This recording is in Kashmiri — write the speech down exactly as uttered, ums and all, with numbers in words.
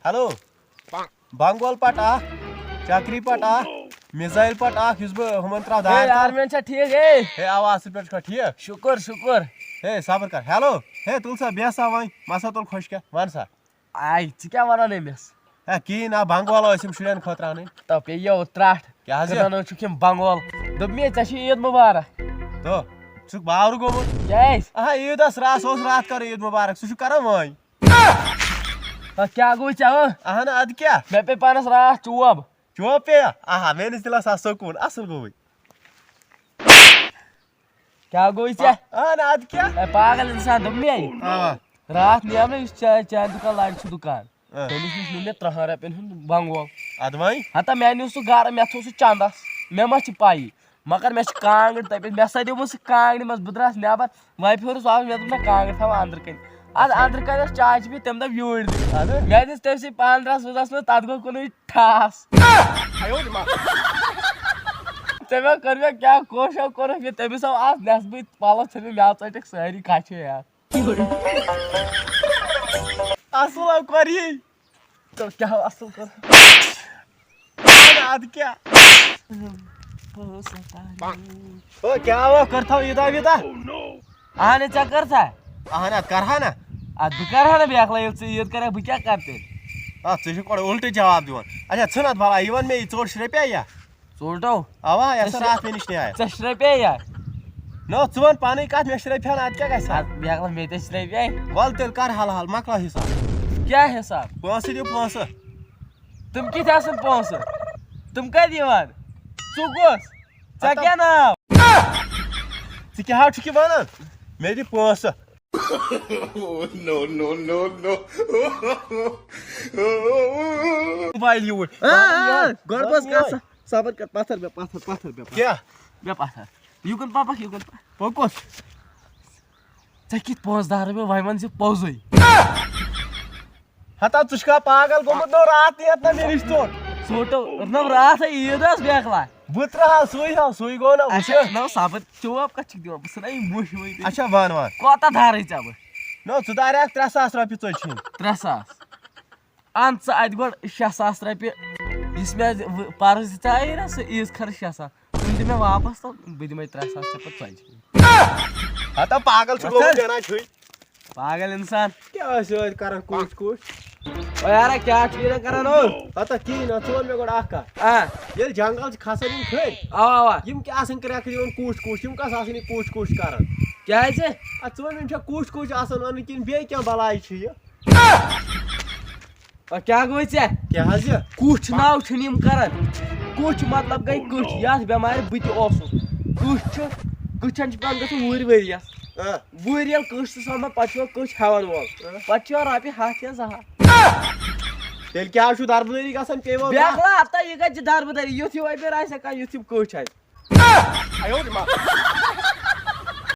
ہیلو، بنگول پٹ اکھ، چکری پٹ اکھ، میزائل پٹ اکھ، یُس بہٕ ہُمن تراو ہے دار تل۔ آرمین چھا ٹھیک؟ ہے ہے، آواز اصل پٲٹھۍ چھُکھا ٹھیک؟ شُکُر شُکُر۔ ہے صبر کر۔ ہیلو، ہے تُل سا، بیٚہہ سا وۄنۍ، مسا تُل خۄشکیٛاہ، وَن سا۔ آے، ژٕ کیٛاہ وَنان أمِس؟ ہے کِہیٖنۍ، آ بنگول ٲسۍ یِم شُرٮ۪ن خٲطرٕ اَنٕنۍ۔ تو پیٚیو ترٛٹھ۔ کیٛاہ حظ یہِ؟ کٕنان چھُکھ یِم بنگول۔ دوٚپ مےٚ، ژےٚ چھُے عیٖد مُبارک۔ تو، ژٕ چھُکھ باورٕ گوٚمُت؟ کیٛازِ؟ آ عیٖد ٲس راتھ، سُہ اوس راتھ کَرٕنۍ عیٖد مُبارک، سُہ چھُ کَران وۄنۍ۔ آ، کیٛاہ گوٚو ژےٚ ہا؟ اہن اَدٕ کیٛاہ؟ مےٚ پیٚیہِ پانَس راتھ چوب۔ چوب پیٚیا؟ آہا، میٲنِس دِلس آو سکوٗن، اصٕل گوٚوُے۔ کیٛاہ گوٚوُے ژےٚ؟ اہن اَدٕ کیٛاہ؟ اے، پاگل انسان، دوٚپ مےٚ۔ آ۔ راتھ نیو نہ یُس چاے، چاے دُکان لارِ چھُ دُکان۔ آ۔ تٔمِس نِش نیوٗ مےٚ ترٛہَن رۄپیَن ہُنٛد بنگول۔ اَدٕ وۄنۍ؟ ہتا مےٚ نیوٗ سُہ گرٕ، مےٚ تھوٚو سُہ چندس۔ مےٚ ما چھِ پَیی؟ مگر مےٚ چھِ کانٛگٕر تَپِتھ، مےٚ سا دیُتمُت سُہ کانٛگرِ منٛز، بہٕ درٛاس نٮ۪بر، وۄنۍ پھیورُس واپس، مےٚ دوٚپ نہ کانٛگٕر تھاوٕ أنٛدرٕ کَنہِ۔ اَدٕ أنٛدرٕ کَنہِ ٲس چاے چہِ پیٖنتۍ، تٔمۍ دوٚپ یوٗرۍ دِ۔ اَدٕ؟ مےٚ دِژ تٔمۍ سٕے پانٛژھ درٛس، بہٕ درٛاس منٛز، تَتھ گوٚو کُنُے ٹھاس۔ ژےٚ مےٚ کٔر مےٚ کیٛاہ کوشو کوٚرُکھ مےٚ، تٔمِس آو اَتھ نٮ۪صبٕے پَلو ژھٕنۍ مےٚ، مےٚ ژٔٹِکھ سٲری کَچھِ یَتھ۔ اَصٕل ہا کوٚر یی۔ تہٕ کیٛاہ ہا اَصٕل کوٚر؟ اَدٕ کیٛاہ؟ او، کیٛاہ ہا کٔر تھاو عیٖدا ویٖدا؟ اَہَن ژےٚ کٔر سا؟ اَہَن اَدٕ کَرٕ ہا نا۔ اَدٕ بہٕ کَرٕ ہا نا بیٛاکھ لَٹہِ، ییٚلہِ ژٕ عیٖد کَرَکھ، بہٕ کیٛاہ کَرٕ تیٚلہِ؟ آ، ژٕ چھُکھ گۄڈٕ اُلٹہٕ جواب دِوان۔ اچھا، ژھٕن اَتھ بَلاے، یہِ وَن مےٚ، یہِ ژوٚٹ شرٛپیا یا؟ ژوٚٹو۔ اوا، یَس ژےٚ راتھ مےٚ نِش نِیایَکھ۔ ژےٚ شرٛپے یا؟ نو، ژٕ وَن پَنٕنۍ کَتھ، مےٚ شرٛپہِ ہا نہٕ، اَدٕ کیٛاہ گژھِ ہا؟ اَدٕ بیٚیہِ اَکھ لَٹہِ مےٚ تہِ شرٛپے۔ وَلہٕ تیٚلہِ کَر حل حل، مۄکلاو حِساب۔ کیٛاہ حِساب؟ پونٛسہٕ دِیِو پونٛسہٕ۔ تِم کِتھ آسَن پونٛسہٕ؟ تِم کَتہِ یِوان؟ ژٕ کُس؟ ژےٚ ہَتو۔ کیٛاہ ناو؟ ژٕ کیٛاہ حظ چھُکھ یہِ وَنان؟ مےٚ دِ پونٛسہٕ۔ Oh, no, no, no, no. Mobile یوٗرۍ۔ آ، آ، گۄڈٕ بس گژھ۔ صبر کر، پتھر بیٚہہ، پتھر، پتھر بیٚہہ، پتھر۔ کیٛاہ؟ بیٚہہ پتھر۔ یوٗکُن پکھ، یوٗکُن پکھ۔ پوٚکُس۔ ژےٚ کِتھ پونٛسہٕ دار مےٚ وۄنۍ وَن زِ پوٚزُے؟ ہتا، ژٕ چھُکھا پاگل گوٚمُت؟ نو راتھ یَتھ نہ مےٚ نِش ژوٚٹ۔ ژوٚٹو، نو راتھ ہے عیٖد ٲس بیکلا۔ بہٕ ترٛاوہا سُے ہا، سُے گوٚو نہ اچھا، وٕچھُن۔ نو صبر، چوب کتھ چھِکھ دِوان؟ بہٕ ژھٕنہٕ یہِ مٔشۍ ؤنۍ۔ اچھا، وَن، وَن۔ کوتاہ دارے ژےٚ بہٕ؟ نو، ژٕ دارے اکھ ترٛےٚ ساس رۄپیہِ ژوٚچہِ ہِنٛدۍ۔ ترٛےٚ ساس؟ اَن ژٕ اَتہِ گۄڈٕ شےٚ ساس رۄپیہِ۔ یُس مےٚ وٕ-، پَرُس دِژے نا سُہ عیٖز خرٕچ شےٚ ساس، تِم دِ مےٚ واپَس تہٕ بہٕ دِمَے ترٛےٚ ساس ژےٚ پَتہٕ ژۄچہِ۔ ہتا پاگل چھُ گوٚمُت، وۄتھ۔ مےٚ نا چھُے۔ پاگل اِنسان۔ کیٛاہ ٲسِو اَتہِ کَران کوٗچ کوٗچ؟ او یارا، کیٛاہ چھُ یہِ کران ہو؟ ہتا کِہیٖنۍ نہ، ژٕ وَن مےٚ گۄڈٕ اَکھ کَتھ۔ آ۔ ییٚلہِ جنٛگل چھِ کھسان یِم کھٔرۍ، اَوا، اَوا۔ یِم کیٛاہ آسان کرٛٮ۪کھ دِوان کوٗچ کوٗچ، یِم کَس آسان یہِ کوٗچ کوٗچ کَران؟ کیٛازِ؟ اَدٕ ژٕ وَن مےٚ، یِم چھا کوٗچ کوٗچ آسان وَنان کِنہٕ بیٚیہِ کینٛہہ بَلاے چھِ یہِ؟ وۄنۍ کیٛاہ گوٚوُے ژےٚ؟ کیٛاہ حظ یہِ؟ کُٹھ ناو چھِنہٕ یِم کران۔ کُٹھ مطلب گٔے کٔٹھ، یَتھ بٮ۪مارِ بہٕ تہِ اوسُس۔ کٔٹھ چھِ، کٔٹھٮ۪ن چھِ پٮ۪وان گژھُن وُہٕرۍ ؤرۍ یَس۔ آ۔ وُہٕرۍ ییٚلہِ کٔٹھ چھِ سۄمبان، پَتہٕ چھُ یِوان کٔٹھۍ ہٮ۪وان وول۔ آ۔ پَتہٕ چھُ یِوان رۄپیہِ ہَتھ یا زٕ ہَتھ۔ تیٚلہِ کیٛاہ حظ چھُ دربٕدٔری گژھان، پیٚیہِ وۄنۍ بیٛاکھ لَتھ؟ لَتھ، یہِ کَتہِ چھِ دربٕدٔری؟ یُتھ ہیوٗ اَپٲرۍ آسہِ ہا کانٛہہ، یُتھ ہیوٗ کٔٹھۍ آسہِ۔